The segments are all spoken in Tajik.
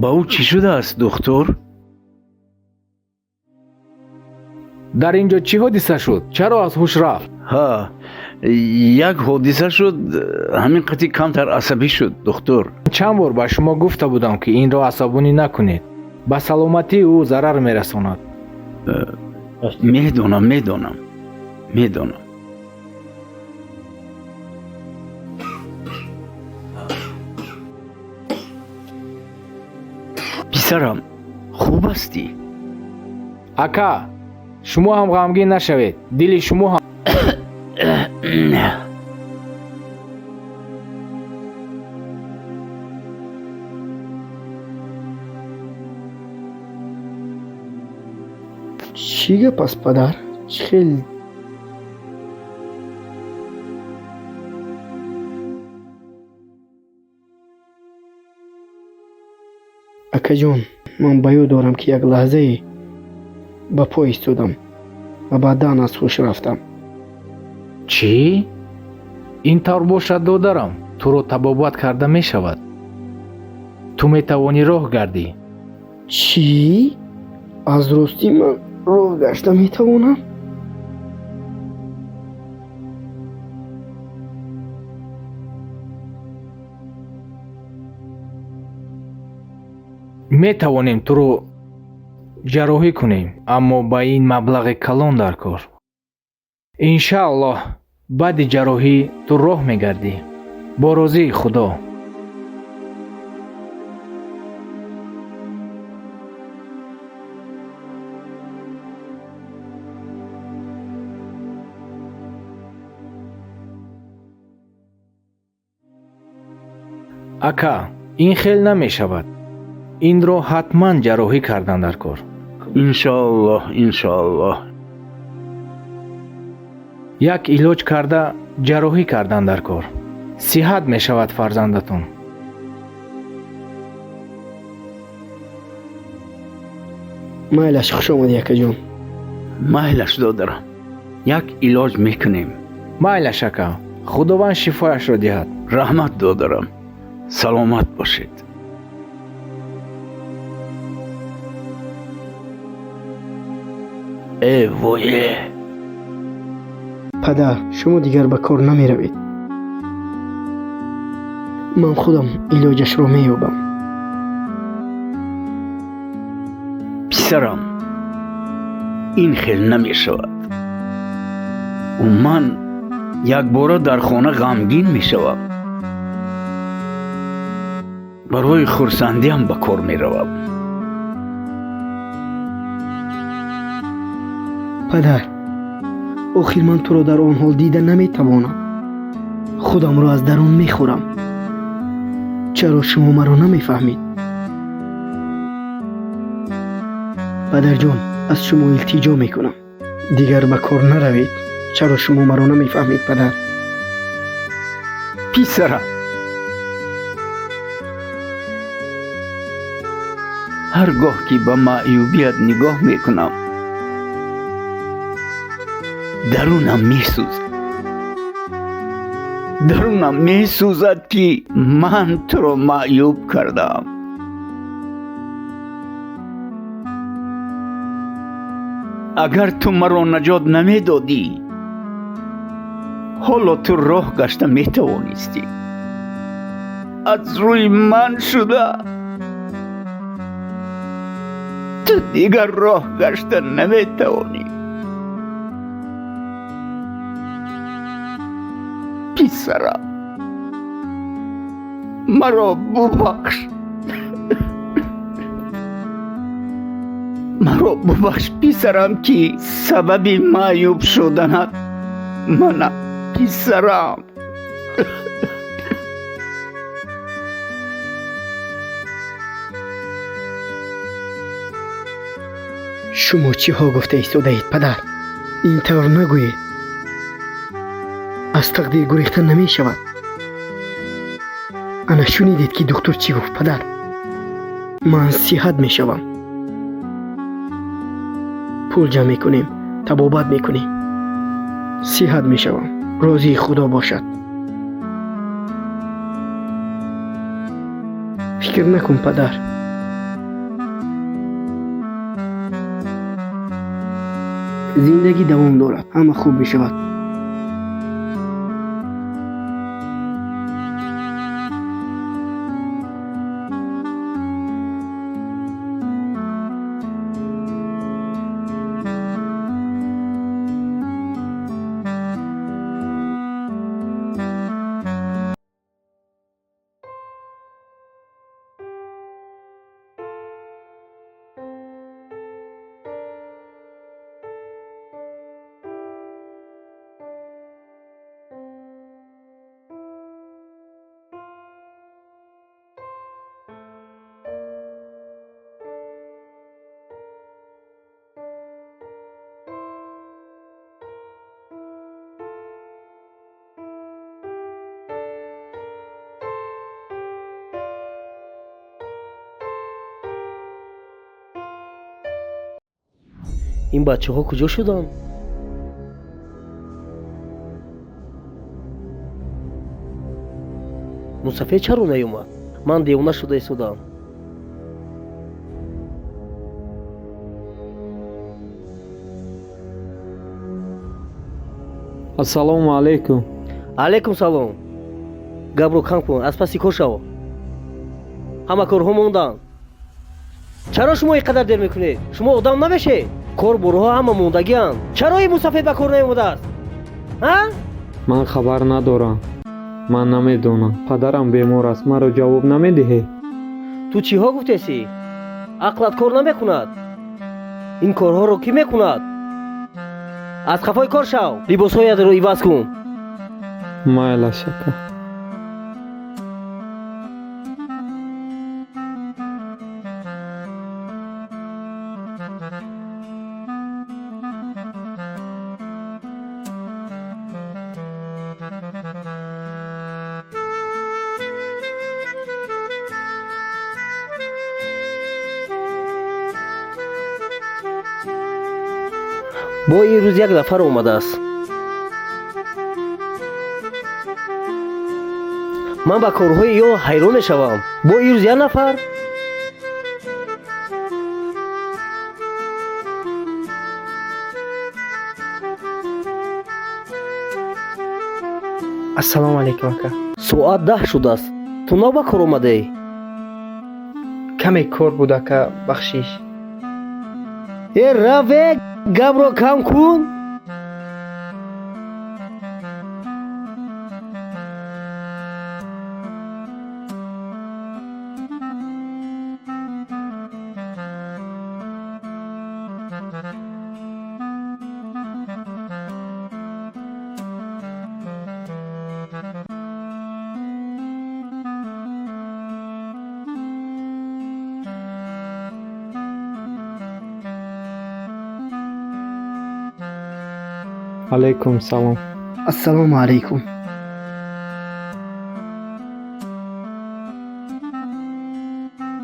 Ба ӯ чӣ шудааст, духтур? Дар ин ҷо чӣ ҳодиса шуд? Чаро аз ҳуш рафт? Ҳа, як ҳодиса шуд, ҳамин қати камтар асабӣ шуд, духтур. Чанд бор ба шумо гуфта будам, ки инро асабонӣ накунед. Ба саломатии ӯ зарар мерасонад. Медонам, медонам, медонам. Писарам, хуб ҳастӣ? Ака, шумо ҳам ғамгин нашавед. Дили шумо ҳам Чӣ гап аст, падар? Чӣ хел Акаҷон, ман ба ёд дорам, ки як лаҳзае ба по истодам ва баъдан аз ҳуш рафтам. Чӣ? Ин тавр бошад, додарам, туро табобат карда мешавад. Ту метавонӣ роҳ гардӣ. Чӣ? Аз ростӣ ман роҳ гашта метавонам? Метавонем туро ҷарроҳӣ кунем, аммо ба ин маблағи калон дар кор. Иншааллоҳ, баъди ҷарроҳӣ ту роҳ мегардӣ. Бо розии Худо. Ака, ин хел намешавад. Инро ҳатман ҷарроҳӣ кардан дар кор. Иншоаллоҳ, иншоаллоҳ. Як илоҷ карда ҷарроҳӣ кардан дар кор. Сиҳат мешавад фарзандатон. Майлаш, хуш омадӣ, акаҷон. Майлаш, додарам, як илоҷ мекунем. Майлаш, ака, Худованд шифояшро диҳад. Раҳмат, додарам, саломат бошед. Э вое! Падар, шумо дигар ба кор намеравед. Ман худам илоҷашро меёбам. Писарам, ин хел намешавад. Ӯ ман якбора дар хона ғамгин мешавам. Барои хурсандиам ба кор меравам. Падар, охир ман туро дар он ҳол дида наметавонам. Худамро аз дарун мехӯрам. Чаро шумо маро намефаҳмед? Падарҷон, аз шумо илтиҷо мекунам. Дигар ба кор наравед. Чаро шумо маро намефаҳмед, падар? Писарам, ҳар гоҳ ки ба маъюбият нигоҳ мекунам, дарунам месӯзад. Дарунам месӯзад, ки ман туро маъюб кардам. Агар ту маро наҷот намедодӣ, ҳоло ту роҳ гашта метавонистӣ. Аз рӯи ман шуда ту дигар роҳ гашта наметавонӣ. Писарам, маро бубахш. Маро бубахш, писарам, ки сабаби маъюб шуданат манам, писарам. Шумо чиҳо гуфта истодаед, падар? Ин тавр нагӯед. Аз тақдир гурехта намешавад. Ана шунидед, ки духтур чӣ гуфт, падар? Ман сиҳат мешавам. Пул ҷамъ мекунем, табобат мекунем. Сиҳат мешавам. Розии Худо бошад. Фикр накун, падар. Зиндагӣ давом дорад, ҳама хуб мешавад. Ин бачаҳо куҷо шуданд? Мусафед чаро наёмад? Ман девона шуда истодам. Ассалому алайкум. Алайкум салом. Гапро кам кун, аз паси кор шав. Ҳама корҳо монданд. Чаро шумо ин қадар дер мекунед? Шумо одам намешед? Кор борҳо ҳама мондагианд. Чаро ин мусафед ба кор наёмадааст, а? Ман хабар надорам, ман намедонам. Падарам бемор аст, маро ҷавоб намедиҳед? Ту чиҳо гуфтесӣ? Ақлат кор намекунад. Ин корҳоро кӣ мекунад? Аз қафои кор шав, либосҳоятро иваз кун. Майлаш, ака. Бо ин рӯз як нафар омадааст. Ман ба корҳои ё ҳайрон мешавам. Бо ин рӯз як нафар. Ассалому алайкум, ака. Соат 10 шудааст, ту нав ба кор омадаӣ? Каме кор буд, ака, бахшиш. Э, раве, гапро кам кун. Алайкум салом. Ассалому алайкум.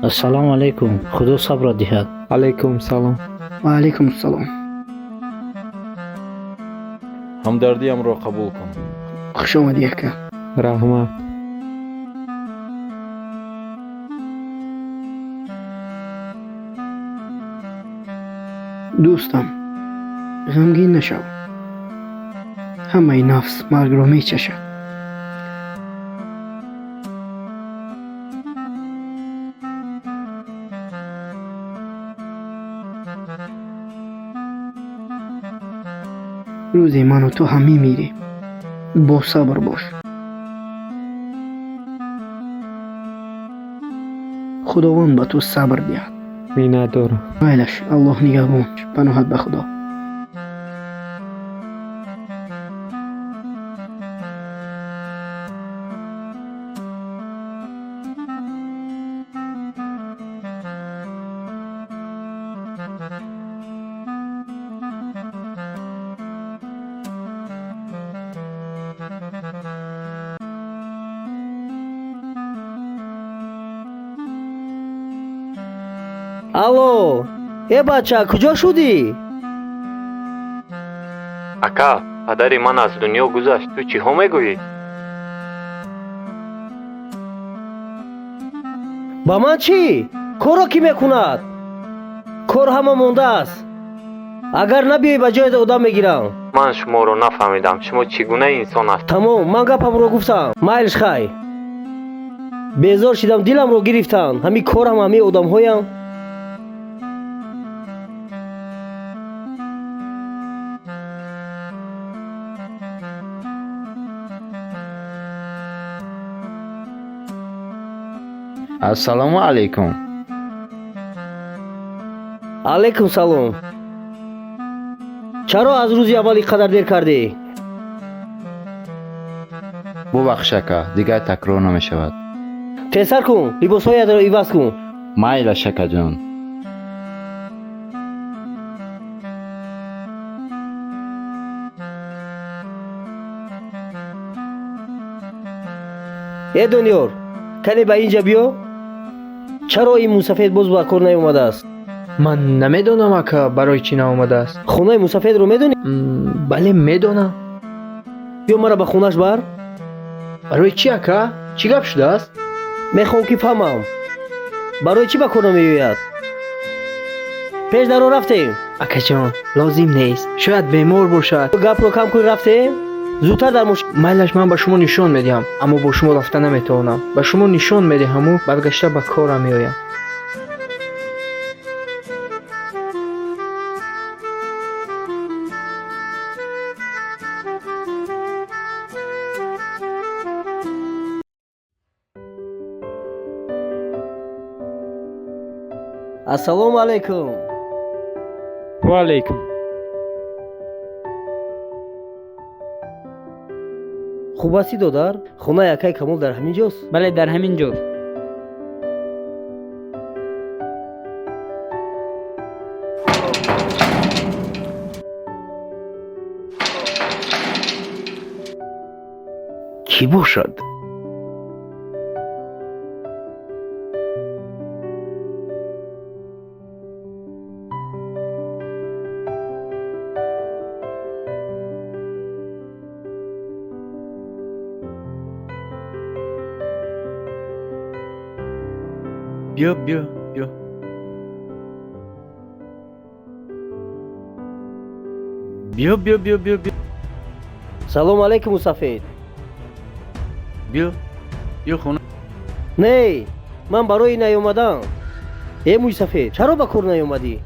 Ассалому алайкум, худо сабра диҳад. Алайкум салом. Ва алайкум ассалом. Ҳамдардиамро қабул кун. Хуш омадӣ, ака. Раҳмат. Дӯстам, ғамгин нашав. Ҳамаи нафс маргро мечашад. Рӯзе ману ту ҳам мемирем. Босабр бош. Худованд ба ту сабр диҳад. Миннатдорам. Майлаш, Аллоҳ нигаҳбон. Паноҳат ба Худо. Алло, э бача, куҷо шудӣ? Ака, падари ман аз дунё гузашт, ту чиҳо мегӯӣ? Ба ман чӣ? Корро кӣ мекунад? Кор ҳама мондааст. Агар набиёӣ, ба ҷоят одам мегирам. Ман шуморо нафаҳмидам. Шумо чӣ гуна инсон ҳастед? Тамом, ман гапамро гуфтам. Майлиш, хай. Безор шидам, диламро гирифтанд. Ҳамин корам, ҳамин одамҳоям. Ассалому алайкум. Алайкум салом. Чаро аз рӯзи аввал ин қадар дер кардӣ? Бубахш, ака, дигар такрор намешавад. Тезтар кун, либосҳоятро иваз кун. Майлаш, акаҷон. Э, Дониёр, кане ба ин ҷа биё. Чаро ин мусафед боз ба кор наомадааст? Ман намедонам, ака, барои чӣ наомадааст. Хонаи мусафедро медонӣ? Бале, медонам. Биё, мара ба хонааш бар. Барои чӣ, ака? Чӣ гап шудааст? Мехоҳам ки фаҳмам, барои чӣ ба кор намеояд. Пеш даро, рафтем. Акаҷон, лозим нест, шояд бемор бошад. Гапро кам кун, рафтем зудтар дар мошин. Майлаш, ман ба шумо нишон медиҳам, аммо бо шумо рафта наметавонам. Ба шумо нишон медиҳаму баргашта ба корам меоям. Ассалому алайкум. Ва алайкум. Хуб ҳастӣ, додар? Хонаи акаи Камол дар ҳамин ҷост? Бале, дар ҳамин ҷост. Кӣ бошад? Биё, биё, биё, биё, биё, биё, биё, биё. Салому алайкум, мусафед. Биё, биё хона. Не, ман барои наёмадам. Э, мӯйсафед, чаро ба кор наёмадӣ?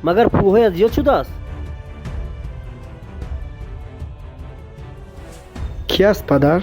Магар пулҳоят зиёд шудааст? Кӣ аст, падар?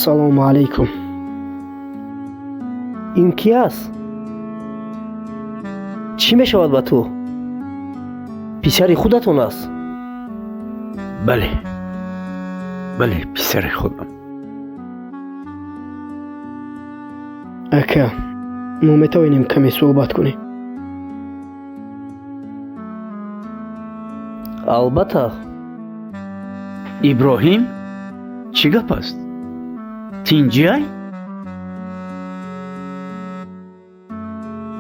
Салому алайкум. Ин кӣ аст? Чӣ мешавад ба ту? Писари худатон аст? Бале, бале, писари худам. Ака, мо метавонем каме суҳбат кунем? Албатта. Иброҳим, чӣ гап аст? Тинҷиай?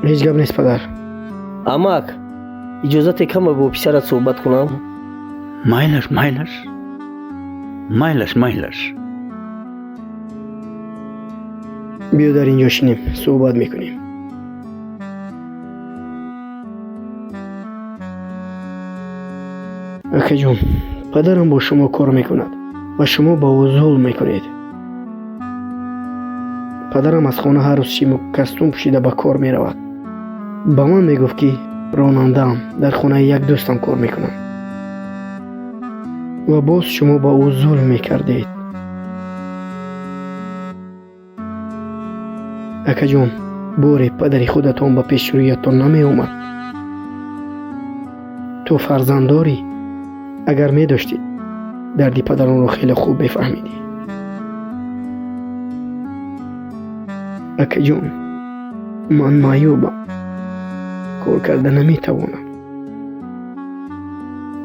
Ҳеҷ гап нест, падар. Амак, иҷозате каме бо писарат суҳбат кунам? Майлаш, майлаш, майлаш, майлаш. Биё, дар ин ҷо шинем, суҳбат мекунем. Акаҷон, падарам бо шумо кор мекунад ва шумо ба ӯ зулм мекунед. Падарам аз хона ҳар рӯз шиму кастум пӯшида ба кор меравад. Ба ман мегуфт, ки ронандаам, дар хонаи як дӯстам кор мекунам, ва боз шумо ба ӯ зулм мекардед. Акаҷон, боре падари худатон ба пешрӯятон намеомад? Ту фарзанд дорӣ? Агар медоштӣ, дарди падаронро хеле хуб мефаҳмидӣ. Акаҷон, ман маъюбам, Кор карда наметавонам.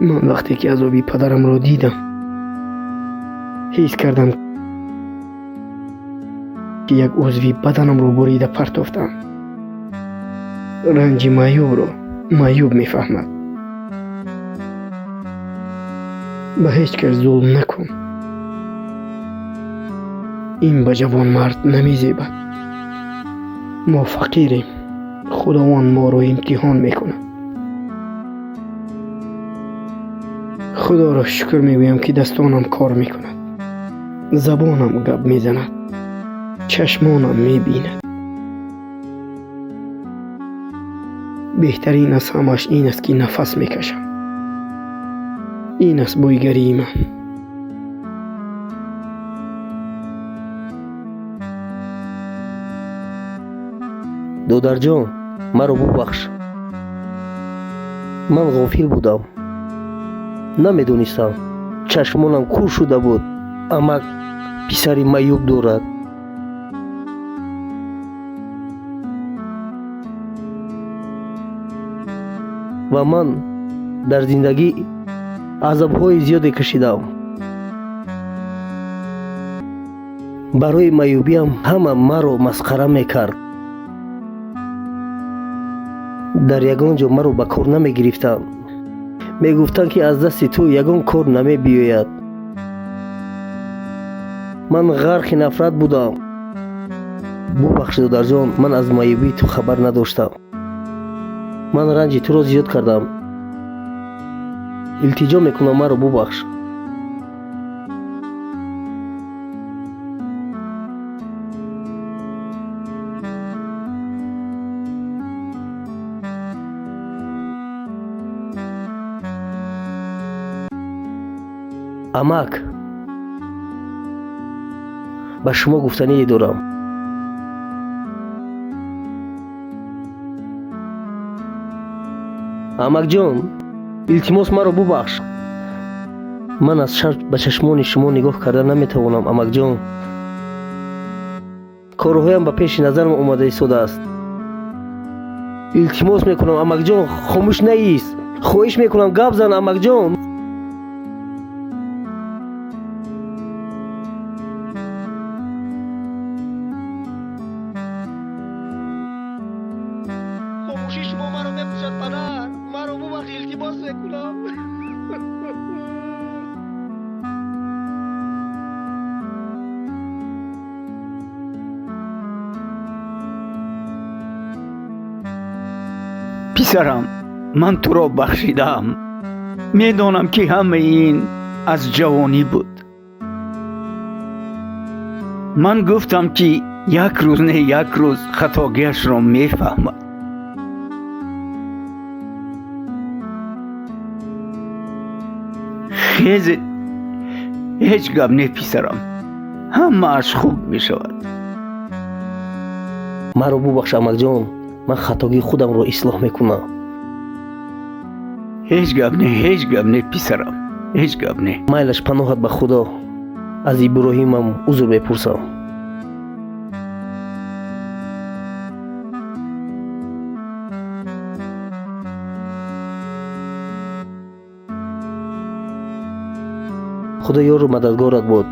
Ман вақте ки азоби падарамро дидам, ҳис кардам, ки як узви баданамро бурида партофтам. Ранҷи маъюбро маъюб мефаҳмад. Ба ҳеҷ кас зулм накун. Ин ба ҷавонмард намезебад. Мо фақирем. Худованд моро имтиҳон мекунад. Худоро шукр мегӯям, ки дастонам кор мекунад, забонам гап мезанад, чашмонам мебинад. Беҳтарин аз ҳамааш ин аст, ки нафас мекашам. Ин аст бойгарии ман. Додарҷон, маро бубахш. Ман ғофил будам, намедонистам. Чашмонам кур шуда буд. Амак писари маъюб дорад. Ва ман дар зиндагӣ азобҳои зиёде кашидам. Барои маъюбиям ҳама маро масхара мекард. Дар ягон ҷо маро ба кор намегирифтанд. Мегуфтанд, ки аз дасти ту ягон кор намебиёяд. Ман ғарқи нафрат будам. Бубахш, додарҷон, ман аз маъюбии ту хабар надоштам. Ман ранҷи туро зиёд кардам. Илтиҷо мекунам, маро бубахш. Амак, ба шумо гуфтание дорам. Амакҷон, илтимос, маро бубахш. Ман аз шарт ба чашмони шумо нигоҳ карда наметавонам. Амакҷон, корҳоям ба пеши назарам омада истодааст. Илтимос мекунам, амакҷон, хомӯш наист. Хоҳиш мекунам, гап зан, амакҷон. Хомӯшии шумо маро мекушад, падар. Маро бубахш, илтимос мекунам. Писарам, ман туро бахшидаам. Медонам, ки ҳамаи ин аз ҷавонӣ буд. Ман гуфтам, ки як рӯз не як рӯз хатогиашро мефаҳмад. Хезед, ҳеҷ гап не, писарам, ҳамааш хуб мешавад. Маро бубахш, амакҷон. Ман хатогии худамро ислоҳ мекунам. Ҳеҷ гап не, ҳеҷ гап не, писарам, ҳеҷ гап не. Майлаш, паноҳат ба Худо. Аз Иброҳимам узр мепурсам. Худо ёру мададгорат бод.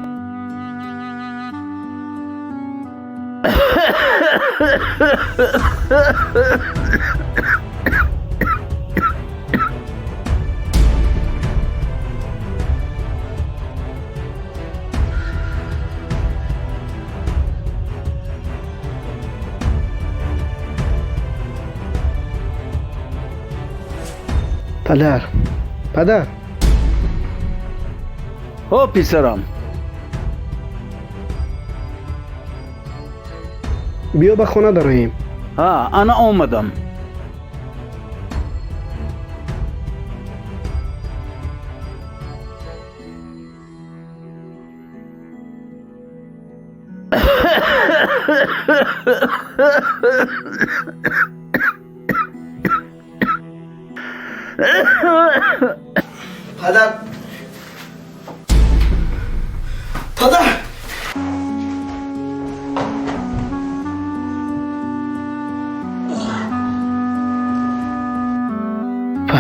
Падар, падар. Ҳо, писарам. Биё, ба хона дароем. Ҳа, ана омадам. Падар, падар.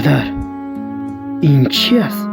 Падар, ин чӣ аст?